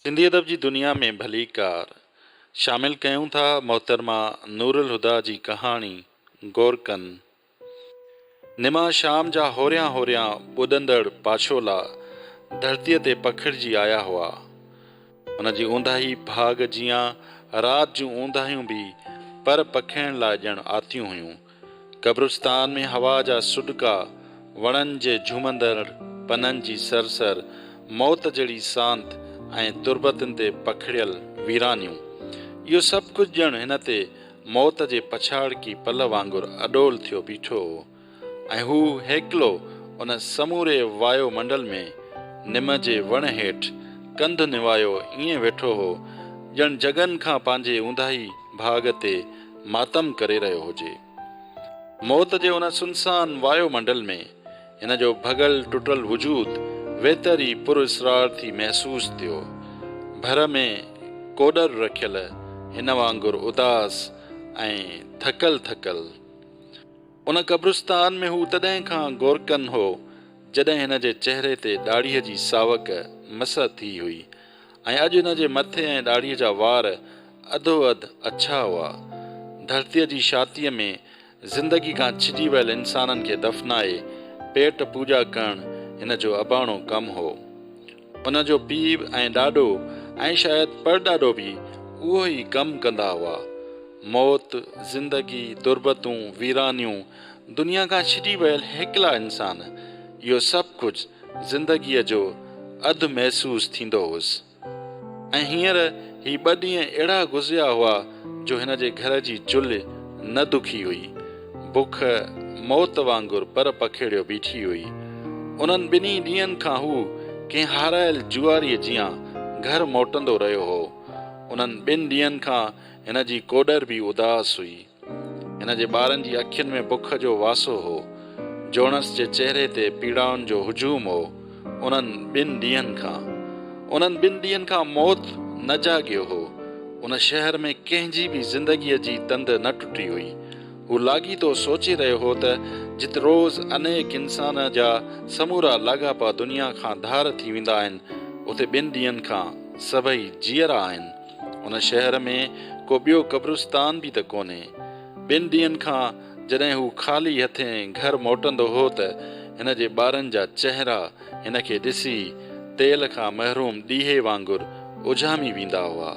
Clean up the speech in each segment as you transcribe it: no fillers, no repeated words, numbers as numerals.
سنڌي ادب جي دنيا ۾ ڀليڪار شامل ڪيون ٿا محترمه نورالهديٰ جي ڪهاڻي گورڪن. نما شام جا هوريان هوريان ٻڏندڙ پاڇولا ڌرتيء تي پکڙجي آيا هئا. ان جي اونداهي ڀاڳ جيان رات جون اونداهيون به پر پکيڙڻ لاء ڄڻ آتيون هيون. قبرستان ۾ هوا جا سڏڪا، وڻن جي جهومندڙ پنن جي سرسر، موت جهڙي سانت ۽ تربتن تي پکڙيل ويرانيون. اهو سڀ ڪجهه ڄڻ هن تي موت جي پڇاڙڪي پل وانگر اڏول ٿيو بيٺو هو ۽ هو هيڪلو ان سموري وايو منڊل ۾ نم جي وڻ هيٺ ڪنڌ نوايو ائين ويٺو هو ڄڻ جڳن کان پنهنجي اونداهي ڀاڳ تي ماتم ڪري رهيو هجي. موت جي ان سنسان وايو منڊل ۾ هن جو ڀڳل ٽٽل وجود ويتر ئي پر اسرار ٿي محسوس ٿيو. ڀر ۾ ڪوڏر رکيل هن وانگر اداس ۽ ٿڪل ٿڪل. ان قبرستان ۾ هو تڏهن کان گورڪن هو جڏهن هن جي چهري تي ڏاڙهيء جي ساوڪ مسح ٿي هئي ۽ اڄ هن جي مٿي ۽ ڏاڙهيء جا وار اڌو اڌ اڇا هئا. ڌرتيء جي ڇاتيء ۾ زندگي کان ڇڄي ويل انسانن کي دفنائي پيٽ پوڄا ڪرڻ هن جو اباڻو ڪم هو. ان جو پيء ۽ ڏاڏو ۽ شايد پڙڏاڏو به اهو ئي ڪم ڪندا هئا. موت، زندگي، تربتون، ويرانيون، دنيا کان ڇڄي ويل هيڪلا انسان، اهو سڀ ڪجهه زندگيء جو اڌ محسوس ٿيندو هوس. ۽ هينئر هي ٻه ڏينهن اهڙا گذريا هئا جو هن جي گهر جي چلهه نه دکي هئي. بک موت وانگر پر پکيڙيو بيٺي هئي. انهن ٻنهي ڏينهن کان هو ڪنهن هارايل جوئاريء جيان گهر موٽندو رهيو هو. انهن ٻن ڏينهن کان هن جي ڪوڏر به اداس هئي. هن جي ٻارن جي اکين ۾ بک جو واسو هو. جوڻس جي چهري تي پيڙائن جو هجوم هو. انهن ٻن ڏينهن کان. انهن ٻن ڏينهن کان موت نه جاڳيو هو. ان شهر ۾ ڪنهن جي به زندگيء جي تند نه ٽٽي هئي. هو لاڳيتو سوچي رهيو هو ته جت روز انيڪ انسان جا سمورا لاڳاپا دنيا کان ڌار ٿي ويندا آهن، اتي ٻن ڏينهن کان سڀئي جيئرا آهن. ان شهر ۾ ڪو ٻيو قبرستان به ته ڪونهي. ٻن ڏينهن کان جڏهن هو خالي هٿين گهر موٽندو هو ته هن جي ٻارن جا چهرا هن کي ڏسي تيل کان محروم ڏيهي وانگر اجهامي ويندا هئا.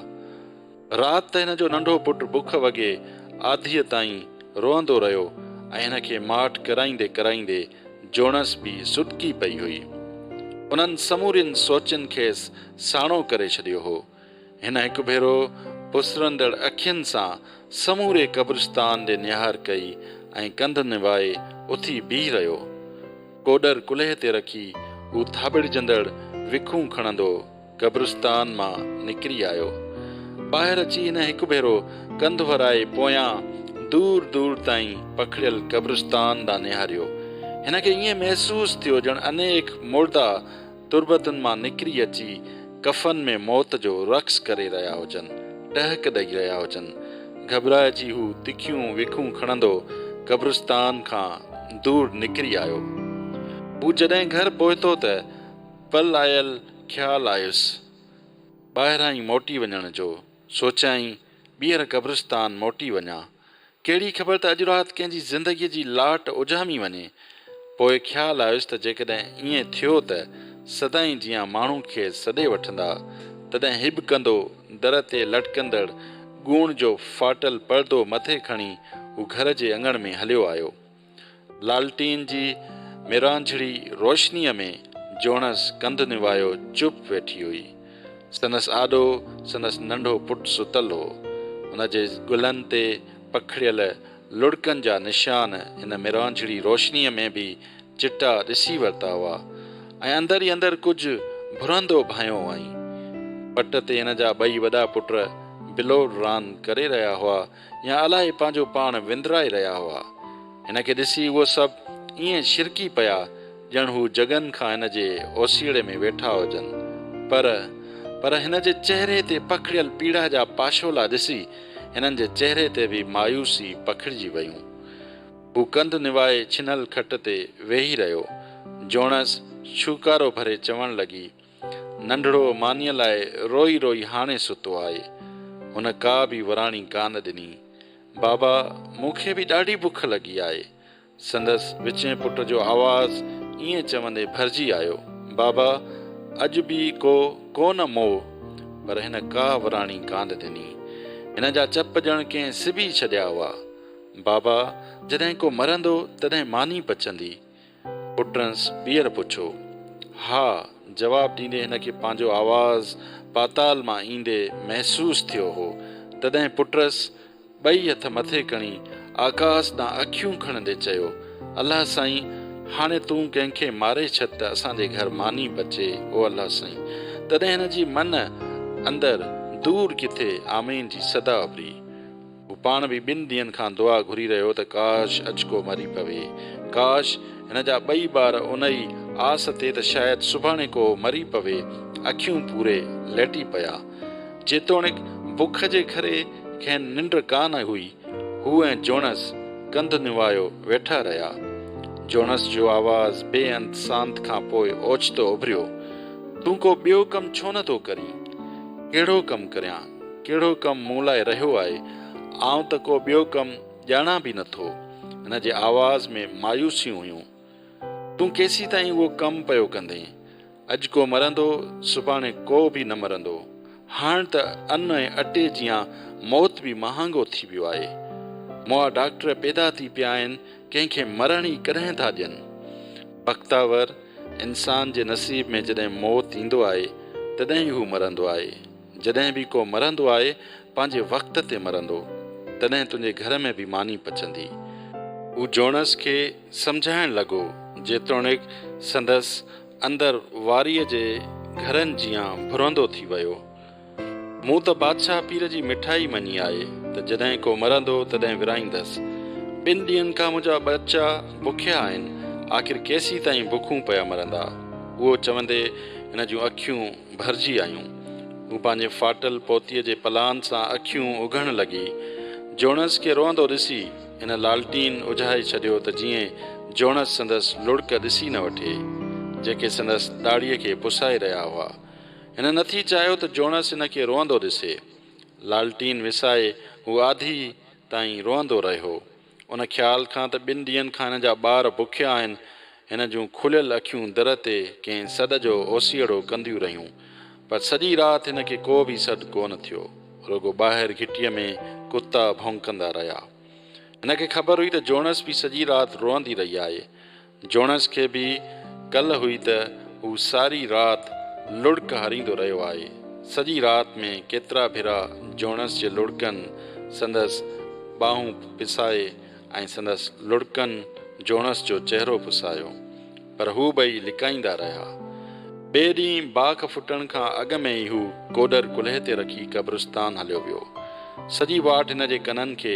رات ته هن جو ننڍو پٽ بک وڳي آڌيء تائين روئندو رهيو ۽ هن کي ماٺ ڪرائيندي ڪرائيندي جوڻس به سڏڪي پئي هئي. انهن سمورين سوچن کيس ساڻو ڪري ڇڏيو هو. هن هڪ ڀيرو پسرندڙ اکين سان سموري قبرستان ڏي نهار ڪئي ۽ ڪنڌ نوائي اٿي بيهي رهيو. ڪوڏر ڪلهي تي رکي هو ٿاٻڙجندڙ وکون کڻندو قبرستان مان نڪري آيو. ٻاهر اچي هن هڪ ڀيرو ڪنڌ ورائي پويان دور دور تائين پکڙيل قبرستان ڏانهن نهاريو. هن کي ائين محسوس ٿيو ڄڻ انيڪ مردا تربتن مان نڪري اچي ڪفن ۾ موت جو رقص ڪري رهيا هجن، ٽهڪ ڏئي رهيا هجن. گهٻرائجي هو تکيون وکون کڻندو قبرستان کان دور نڪري آيو. هو جڏهن گهر پهتو ته پل آيل خيال آيس، ٻاهران ئي موٽي وڃڻ جو. سوچيائين، ٻيهر قبرستان موٽي وڃان. ڪهڙي خبر ته اڄ رات ڪنهن جي زندگيء جي لاٽ اجهامي وڃي. پوء خيال آيس ته جيڪڏهن ائين ٿيو ته سدائين جيان ماڻهو کيس سڏي وٺندا. تڏهن هٻڪندو در تي لٽڪندڙ ڳوڻ جو ڦاٽل پردو مٿي کڻي هو گهر جي اڱڻ ۾ هليو آيو. لالٽين جي ميرانجهڙي روشنيء ۾ جوڻس ڪنڌ نوايو چپ ويٺي هئي. سندس آڏو سندس ننڍو پٽ ستل هو. هن جي ڳلن تي پکڙيل لڙڪن جا نشان هن ميرانجهڙي روشنيء ۾ به چٽا ڏسي ورتا هئا ۽ اندر ئي اندر ڪجهه ڀرندو ڀانيو هئائين. پٽ تي هن جا ٻئي وڏا پٽ بلور راند ڪري رهيا هئا يا الائي پنهنجو پاڻ وندرائي رهيا هئا. هن کي ڏسي اهو سڀ ائين ڇرڪي پيا ڄڻ هو جڳن کان هن جي اوسيئڙي ۾ ويٺا هجن. پر، پر هن جي چهري تي پکڙيل پيڙا جا پاشولا ڏسي هنن جي چهري تي به مايوسي پکڙجي ويون. هو ڪنڌ نوائي ڇنل کٽ تي ويهي رهيو. جوڻس ڇوڪارو ڀري چوڻ لڳي. ننڍڙو مانيء لاء روئي روئي هاڻي ستو آهي. هن ڪا به وراڻي ڪانه ڏني. بابا، مون کي به ڏاڍي بک لڳي آهي. سندس وچين پٽ جو آواز ائين چوندي ڀرجي آيو، بابا، اڄ به ڪو ڪونه مئو. پر هن ڪا وراڻي ڪانه ڏني. هن جا چپ ڄڻ ڪنهن سبي ڇڏيا هئا. بابا، جڏهن ڪو مرندو، تڏهن ماني پچندي. پٽهنس ٻيهر پڇيو. ها، جواب ڏيندي هن کي پنهنجو آواز پاتال مان ايندي محسوس ٿيو هو. تڏهن پٽس ٻئي هٿ مٿي کڻي آڪاس ڏانهن اکيون کڻندي چيو، الله سائين، هاڻي تون ڪنهن کي ماري ڇڏ ته اسان جي گهر ماني پچي، او الله سائين. تڏهن هن جي من اندر دور ڪٿي آمين جي صدا اڀري. هو پاڻ به ٻن ڏينهن کان دعا گهري رهيو ته ڪاش اڄ ڪو مري پوي. ڪاش! هن جا ٻئي ٻار ان ئي آس تي ته شايد سڀاڻي ڪو مري پوي، اکيون پوري ليٽي پيا. جيتوڻيڪ بک جي ڪري کين ننڊ ڪا نه هئي. هو ۽ جوڻس ڪنڌ نوايو ويٺا رهيا. جوڻس جو آواز بي انت سانت کان پوء اوچتو اڀريو، تون ڪو ٻيو ڪم ڇو نه ٿو ڪرين؟ ڪهڙو ڪم ڪريان؟ ڪهڙو ڪم مون لاء رهيو آهي؟ آئون ته ڪو ٻيو ڪم ڄاڻان به نٿو. هن جي آواز ۾ مايوسيون هيون. تون ڪيسيتائين اهو ڪم پيو ڪندين؟ اڄ ڪو مرندو، سڀاڻي ڪو به نه مرندو. هاڻ ته ان ۽ اٽي جيان موت به مهانگو ٿي ويو آهي. مئا ڊاڪٽر پيدا ٿي پيا آهن، ڪنهن کي مرڻ ئي ڪڏهن ٿا ڏين؟ بختاور، انسان جي نصيب ۾ جڏهن موت ايندو آهي، تڏهن ئي هو مرندو آهي. جڏهن به ڪو مرندو آهي، پنهنجي وقت تي مرندو، تڏهن تنهنجي گهر ۾ به ماني پچندي. هو جوڻس کي سمجهائڻ لڳو، جيتوڻيڪ سندس اندر واريء جي گهرن جيان ڀرندو ٿي ويو. مون ته بادشاهه پير جي مٺائي مڃي آهي ته جڏهن ڪو مرندو تڏهن ورهائيندس. ٻن ڏينهن کان منهنجا ٻچا بکيا آهن، آخر ڪيسيتائين بکون پيا مرندا؟ اهو چوندي هن جون اکيون ڀرجي آيون. هو پنهنجي ڦاٽل پوتيء جي پلان سان اکيون اگهڻ لڳي. جوڻس کي روئندو ڏسي هن لالٽين اجهائي ڇڏيو ته جيئن جوڻس سندس لڙڪ ڏسي نه وٺي، جيڪي سندس ڏاڙهيء کي پسائي رهيا هئا. هن نٿي چاهيو ته جوڻس هن کي روئندو ڏسي. لالٽين وسائي هو آڌيء تائين روئندو رهيو. ان خيال کان ته ٻن ڏينهن کان هن جا ٻار بکيا آهن، هن جون کليل اکيون در تي ڪنهن سڏ جو اوسيئڙو ڪنديون رهيون. پر سڄي رات هن کي ڪو به سڏ ڪونه ٿيو. رڳو ٻاهر گهٽيء ۾ ڪتا ڀونڪندا رهيا. هن کي خبر هئي ته جوڻس به سڄي رات روئندي رهي آهي. جوڻس کي به ڪل هئي ته هو ساري رات لڙڪ هاريندو رهيو آهي. سڄي رات ۾ ڪيترا ڀيرا جوڻس جي لڙڪن سندس ٻانهون پسائي ۽ سندس لڙڪن جوڻس جو چهرو پسايو. پر هو ٻئي لڪائيندا رهيا. ٻئي ڏينهن باک ڦٽڻ کان اڳ ۾ ئي هو ڪوڏر ڪلهي تي رکي قبرستان هليو ويو. سڄي واٽ هن جي ڪنن کي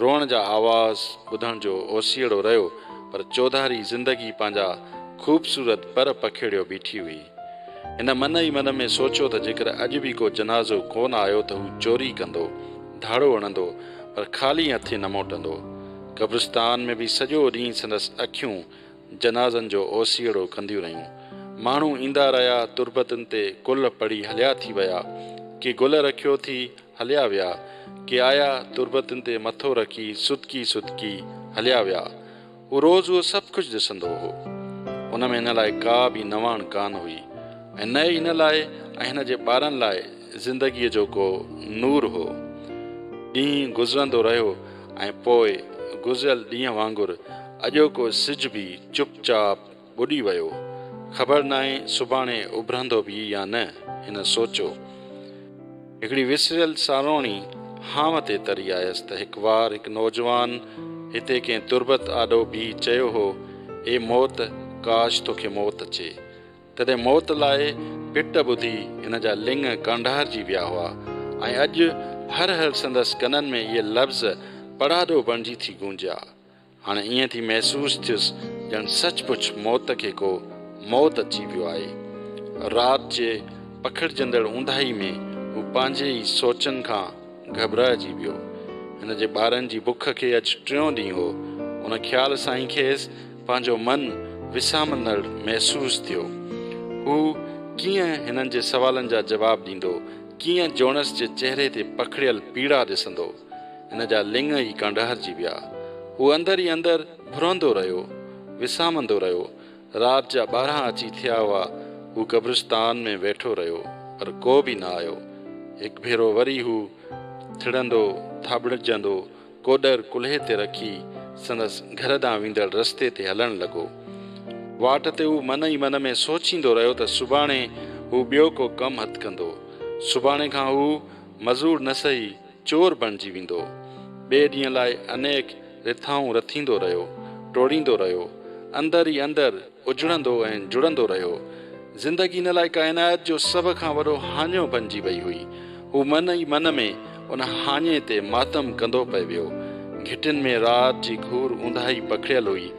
روئڻ جا آواز ٻڌڻ جو اوسيئڙو رهيو پر چوڌاري زندگي پنهنجا خوبصورت پر پکيڙيو بيٺي هئي. هن من ئي من ۾ سوچيو ته جيڪر اڄ به ڪو جنازو ڪونه آيو ته هو چوري ڪندو، ڌاڙو هڻندو پر خالي هٿين نه موٽندو. قبرستان ۾ به سڄو ڏينهن سندس اکيون جنازن جو اوسيئڙو ڪنديون رهيون. ماڻهو ايندا رهيا، تربتن تي قل پڙهي هليا ٿي ويا، ڪي گل رکيو ٿي هليا ويا، ڪي آيا تربتن تي مٿو رکي سڏڪي سڏڪي هليا ويا. هو روز اهو سڀ ڪجهه ڏسندو هو. ان ۾ هن لاء ڪا به نواڻ ڪانه هئي ۽ نه ئي هن لاء ۽ هن جي ٻارن لاء زندگيء جو ڪو نور هو. ڏينهن گذرندو رهيو ۽ پوء گذريل ڏينهن وانگر اڄوڪو سج به چپ چاپ ٻڏي ويو. خبر ناهي سڀاڻي اڀرندو به يا نه، هن سوچيو. هڪڙي وسريل ساروڻي هانء تي تري آيس ته هڪ وار هڪ نوجوان هتي ڪنهن تربت آڏو بيهي چيو هو، اي موت، ڪاش توکي موت اچي. تڏهن موت لاء پٽ ٻڌي هن جا لڱ ڪانڊارجي ويا هئا ۽ اڄ هر هر سندس ڪنن ۾ اهي لفظ پڙاڏو بڻجي ٿي گونجيا. هاڻي ائين ٿي محسوس ٿيس ڄڻ سچ پچ موت کي ڪو موت اچي ويو آهي. رات جي پکڙجندڙ اونداهي ۾ هو پنهنجي ئي سوچن کان گهٻرائجي ويو. هن جي ٻارن جي بک کي اڄ ٽيون ڏينهن هو. ان خيال سان ئي کيس پنهنجو من وسامندڙ محسوس ٿيو. هو ڪيئن هنن جي سوالن جا جواب ڏيندو؟ ڪيئن جوڻس جي چهري تي پکڙيل پيڙا ڏسندو؟ هن جا لڱ ئي ڪانڊارجي ويا. هو اندر ئي اندر ڀرندو رهيو، وسامندو رهيو. رات جا 12 اچي ٿيا هئا. هو قبرستان ۾ ويٺو رهيو، پر ڪو به نه آيو. هڪ ڀيرو وري هو ٿڙندو ٿاٻڙجندو ڪوڏر ڪلهي تي رکي سندس گهر ڏانهن ويندڙ رستي تي هلڻ لڳو. واٽ تي هو من ئي من ۾ سوچيندو رهيو ته سڀاڻي هو ٻيو ڪو ڪم هٿ ڪندو. سڀاڻي کان هو مزور نه سهي چور بڻجي ويندو. ٻئي ڏينهن لاء انيڪ رٿائون رٿيندو رهيو، ٽوڙيندو رهيو. اندر ئي اندر اجڙندو ۽ جڙندو رهيو. زندگي هن لاء ڪائنات جو سڀ کان وڏو هاڃو بنجي وئي هئي. هو من ئي من ۾ ان هاڃي تي ماتم ڪندو پئي ويو. گهٽين ۾ رات جي گهور اونداهي پکڙيل هئي.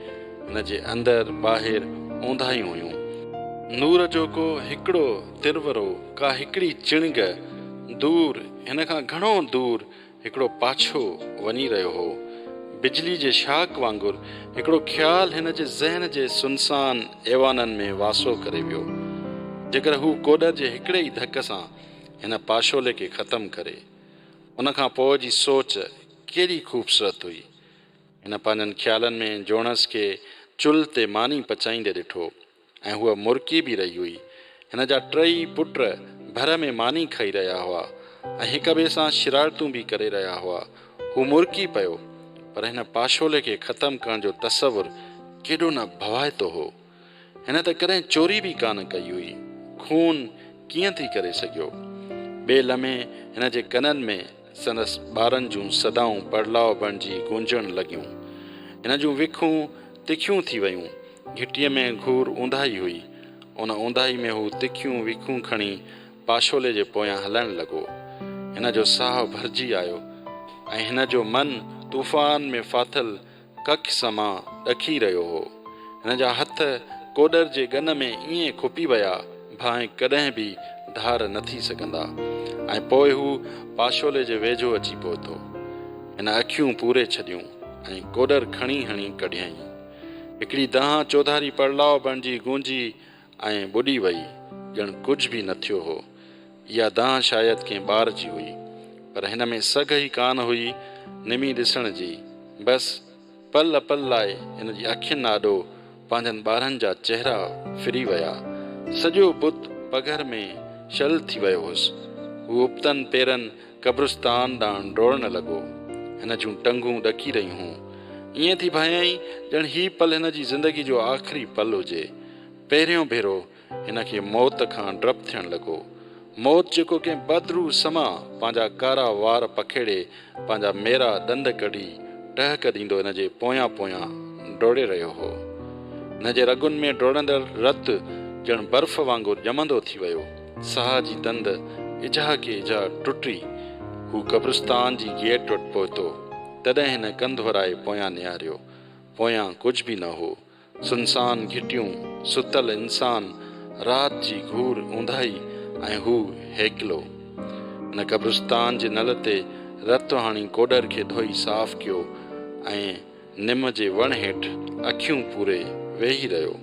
هن جي اندر ٻاهر اونداهيون هيون. نور جو ڪو هڪڙو ترورو، ڪا هڪڙي چڻگ، دور، هن کان گهڻو دور هڪڙو پاڇو وڃي رهيو هو. بجلي جي شاڪ وانگر هڪڙو خيال هن جي ذهن جي سنسان ايوانن ۾ واسو ڪري ويو. جيڪر هو ڪوڏر جي هڪڙي ئي ڌڪ سان هن پاشولي کي ختم ڪري. ان کان پوء جي سوچ ڪيڏي خوبصورت هئي. هن پنهنجن خيالن ۾ جوڻس کي چلهه تي ماني پچائيندي ڏٺو ۽ هوء مرڪي به رهي هئي. هن جا ٽئي پٽ ڀر ۾ ماني کائي رهيا هئا ۽ هڪ ٻئي سان شرارتون به ڪري رهيا هئا. هو مرڪي پيو، پر هن پاشولي کي ختم ڪرڻ جو تصور ڪيڏو نه ڀوائتو هو. هن ته ڪڏهن چوري به ڪانه ڪئي هئي، خون ڪيئن ٿي ڪري سگهيو؟ ٻئي لمحي هن جي ڪنن ۾ سندس ٻارن جون صدائون پڙلاء بڻجي گونجڻ لڳيون. هن جون وکون تکيون ٿي ويون. گهٽيء ۾ گهور اونداهي هئي. ان اونداهي ۾ هو تکيون وکون کڻي پاشولي جي پويان هلڻ لڳو. هن جو ساهه ڀرجي آيو ۽ هن جو من طوفان ۾ ڦاٿل ڪک سمان ڏکي رهيو هو. هن جا هٿ ڪوڏر جي ڳن ۾ ائين کپي ويا، ڀانء ڪڏهن به ڌار نه ٿي سگهندا. ۽ پوء هو پاشولي جي ويجهو اچي پهتو. هن اکيون پوري ڇڏيون ۽ ڪوڏر کڻي هڻي ڪڍيائين. هڪڙي دانهن چوڌاري پڙلاء بڻجي گونجي ۽ ٻڏي وئي، ڄڻ ڪجهه به نه ٿيو هو. اها دانهن شايد ڪنهن ٻار جي هئي، پر هن ۾ سگهه ئي ڪانه هئي نمي ڏسڻ جي. بس، پل اپل لاء هن جي اکين آڏو پنهنجن ٻارن جا چهرا ڦري ويا. سڄو بت پگهر ۾ شل ٿي ويو هوس. هو ابتن پيرن قبرستان ڏانهن ڊوڙڻ لڳو. هن جون ٽنگون ڏڪي رهيون هيون. ائين ٿي ڀانيائين ڄڻ هي پل هن جي زندگي جو آخري پل هجي. پهريون ڀيرو هن کي موت کان ڊپ ٿيڻ لڳو. موت جيڪو ڪنهن بدروح سمان پنهنجا ڪارا وار پکيڙي پنهنجا ميرا ڏند ڪڍي ٽهڪ ڏيندو هن جي پويان پويان ڊوڙي رهيو هو. هن جي رڳن ۾ ڊوڙندڙ رت ڄڻ برف وانگر ڄمندو ٿي ويو. ساهه جي تند اجها ڪي اجها ٽٽي. هو قبرستان جي گيٽ وٽ پهتو. تڏهن هن ڪنڌ ورائي پويان نهاريو. پويان ڪجهه به نه هو. سنسان گهٽيون، ستل انسان، رات جي گهور اونداهي ۽ هو هيڪلو. هن قبرستان جي نل تي رت هڻي ڪوڏر کي ڌوئي صاف ڪيو ۽ نم جي وڻ هيٺ اکيون پوري ويهي رهيو.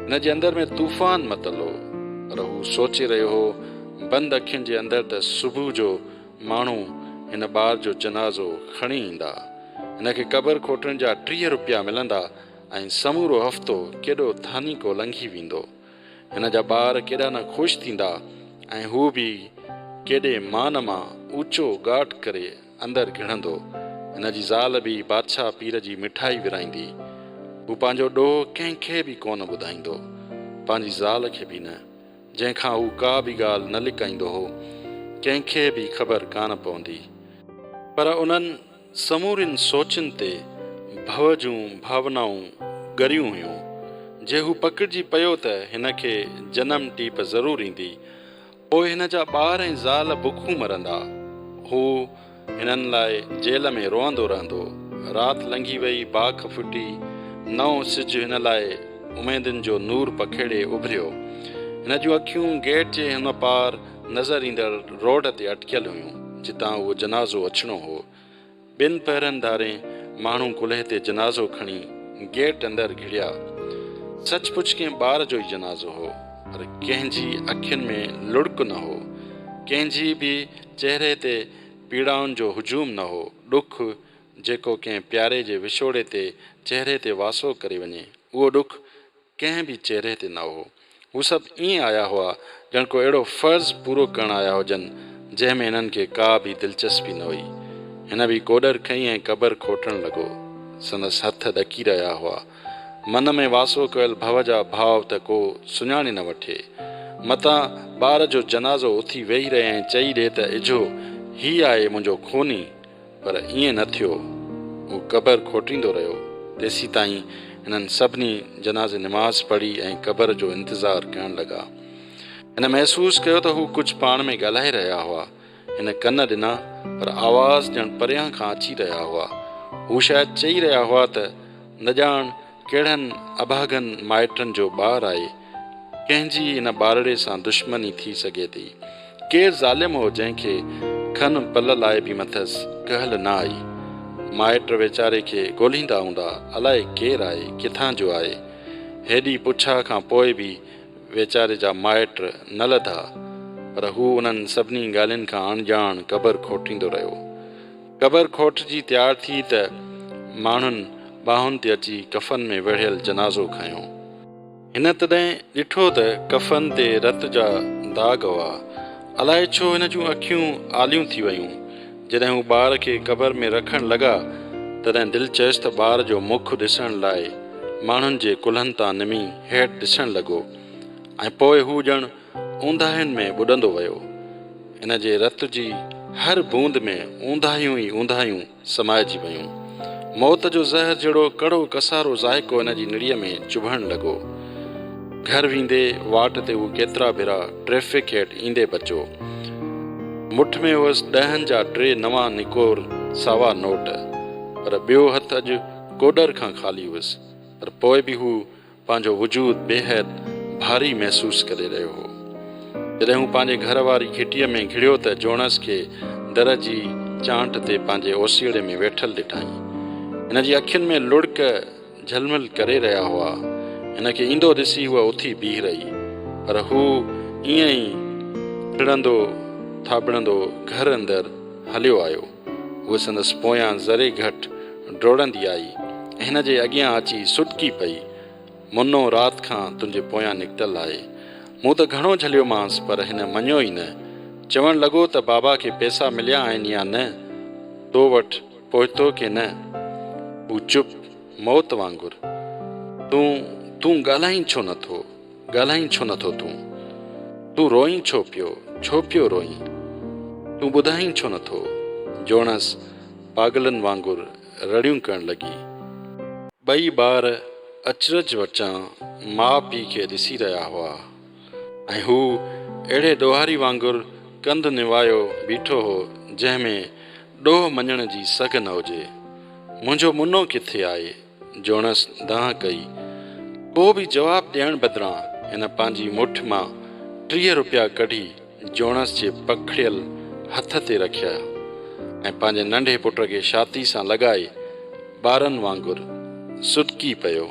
هن جي اندر ۾ طوفان متل هو، پر هو سوچي رهيو هو، بند اکين جي اندر ته صبح جو ماڻهو هن ٻار جو جنازو کڻي ايندا. هن کي قبر کوٽڻ جا 30 روپيا ملندا ۽ سمورو هفتو ڪيڏو ٿانيڪو لنگهي ويندو. هن جا ٻار ڪيڏا نه خوش ٿيندا ۽ هو به ڪيڏي مان مان اوچو ڳاٽ ڪري اندر گهڙندو. هن جي زال به بادشاهه پير جي مٺائي ورهائيندي. هو پنهنجو ڏوهه ڪنهن کي به ڪونه ٻڌائيندو. پنهنجي زال کي به نه. جنهن کان هو ڪا به ڳالهه نه لڪائيندو هو. ڪنهن کي به خبر ڪانه پوندي. پر انهن سمورين سوچن تي ڀؤ جون ڀاونائون ڳريون هيون. جي هو پڪڙجي پيو ته هن کي جنم ٽيپ ضرور ايندي. پوء هن جا ٻار ۽ زال بکون مرندا. هو هنن لاء جيل ۾ روئندو رهندو. رات لنگهي وئي، باک ڦٽي، نئون سج هن لاء اميدن جو نور پکيڙي اڀريو. هن جون اکيون گيٽ جي هن پار نظر ايندڙ روڊ تي اٽڪيل هيون، جتان اهو جنازو اچڻو هو. ٻن پهرن ڌارين ماڻهو ڪلهي تي جنازو کڻي گيٽ اندر گهڙيا. سچ پچ ڪنهن ٻار جو ئي جنازو هو. پر ڪنهن جي اکين ۾ لڙڪ نه هو. ڪنهن جي به چهري تي پيڙائن جو هجوم نه هو. ڏک جيڪو ڪنهن پياري جي وڇوڙي تي چهري تي واسو ڪري وڃي، اهو ڏک ڪنهن به چهري تي نه هو. هو سڀ ائين آيا هئا ڄڻ ڪو اهڙو فرض پورو ڪرڻ آيا هجن، جنهن ۾ هنن کي ڪا به دلچسپي نه هئي. هن به ڪوڏر کنئي ۽ قبر کوٽڻ لڳو. سندس هٿ ڏڪي رهيا هئا. من ۾ واسو ڪيل ڀؤ جا ڀاو ته ڪو سڃاڻي نه وٺي. متان ٻار جو جنازو اٿي ويهي رهي ۽ چئي ڏي ته اجهو هي آهي منهنجو خوني! پر ائين نه ٿيو. هو قبر کوٽيندو رهيو، تيسيتائين هنن سڀني جنازي نماز پڙهي ۽ قبر جو انتظار ڪرڻ لڳا. هن محسوس ڪيو ته هو ڪجهه پاڻ ۾ ڳالهائي رهيا هئا. هن ڪن ڏنا، پر آواز ڄڻ پريان کان اچي رهيا هئا. هو شايد چئي رهيا هئا ته نه ڄاڻ ڪهڙن اڀاڳن مائٽن جو ٻار آهي، ڪنهن جي ان ٻارڙي سان دشمني ٿي سگهي ٿي. ڪير ظالم هو جنهن کي کن پل لاء به مٿس ڪهل نه آئي. مائٽ ويچاري کي ڳولهيندا هوندا، الائي ڪير آهي، ڪٿان جو آهي. هيڏي پڇا کان پوء به ويچاري جا مائٽ نه لڌا، پر هو انهن سڀني ڳالهين کان اڻڄاڻ قبر کوٽيندو رهيو. قبر کوٽجي تيار ٿي ته ماڻهن ٻانهن تي اچي ڪفن ۾ ويڙهيل جنازو کنيو. هن تڏهن ڏٺو ته ڪفن تي رت جا داغ هئا. الائي ڇو هن جون اکيون آليون ٿي ويون. جڏهن هو ٻار کي قبر ۾ رکڻ لڳا، تڏهن دل چيس ته ٻار جو مک ڏسڻ لاء ماڻهن جي ڪلهن تان نمي هيٺ ڏسڻ لڳو ۽ پوء هو ڄڻ اونداهين ۾ ٻڏندو ويو. هن جي رت جي هر بوند ۾ اونداهيون ئي اونداهيون سمائجي ويون. موت جو زهر جهڙو ڪڙو ڪسارو ذائقو هن جي نڙيء ۾ چڀڻ لڳو. گهر ويندي واٽ تي هو ڪيترا ڀيرا ٽريفڪ هيٺ ايندي بچو. مٺ ۾ هئس ڏهن جا ٽي نوان نڪور ساوا نوٽ، پر ٻيو هٿ اڄ ڪوڏر کان خالي هئس، پر پوء به هو پنهنجو وجود بيحد ڀاري محسوس ڪري رهيو هو. جڏهن هو پنهنجي گهر واري گهٽيء ۾ گهڙيو ته جوڻس کي در جي چانٽ تي پنهنجي اوسيئڙي ۾ ويٺل ڏٺائين. هن جي اکين ۾ لڙڪ جهلمل ڪري رهيا هئا. هن کي ايندو ڏسي هوء اٿي بيهي رهي. پر هو ائين ئي ٿڙندو ٿاٻڙندو گهر اندر هليو آيو. هوء سندس پويان ذري گهٽ ڊوڙندي آئي ۽ هن جي اڳيان اچي سڏڪي پئي، منو رات کان تنهنجي پويان نڪتل آهي. مون ته گهڻو جهليومانس پر هن مڃيو ئي نه. چوڻ لڳو ته بابا کي پئسا مليا آهن يا نه؟ تو وٽ پهتو ڪي نه؟ هو چپ، موت وانگر. تون، تون ڳالهائين ڇو نه ٿو؟ ڳالهائين ڇو نه ٿو تون؟ تون روئين ڇو پيو؟ ڇو پيو روئين؟ تون ٻڌائين ڇو نه ٿو؟ جوڻس پاڳلن وانگر رڙيون ڪرڻ لڳي. ٻئي ٻار اچرج وچان ماء پيء کي ڏسي رهيا هئا ۽ هو اهڙي ڏوهاري وانگر ڪنڌ نوايو بيٺو هو جنهن ۾ ڏوهه مڃڻ جي سگهه نه هجي. منهنجو منو ڪٿي آهي؟ جوڻس دانهن ڪئي. ڪو به جواب ڏيڻ بدران هن پنهنجي مٺ مان 30 روپيا ڪڍي جوڻس جي پکڙيل هٿ تي رکيا ۽ پنهنجي ننڍي پٽ کي ڇاتي سان لڳائي ٻارن وانگر سڏڪي پيو.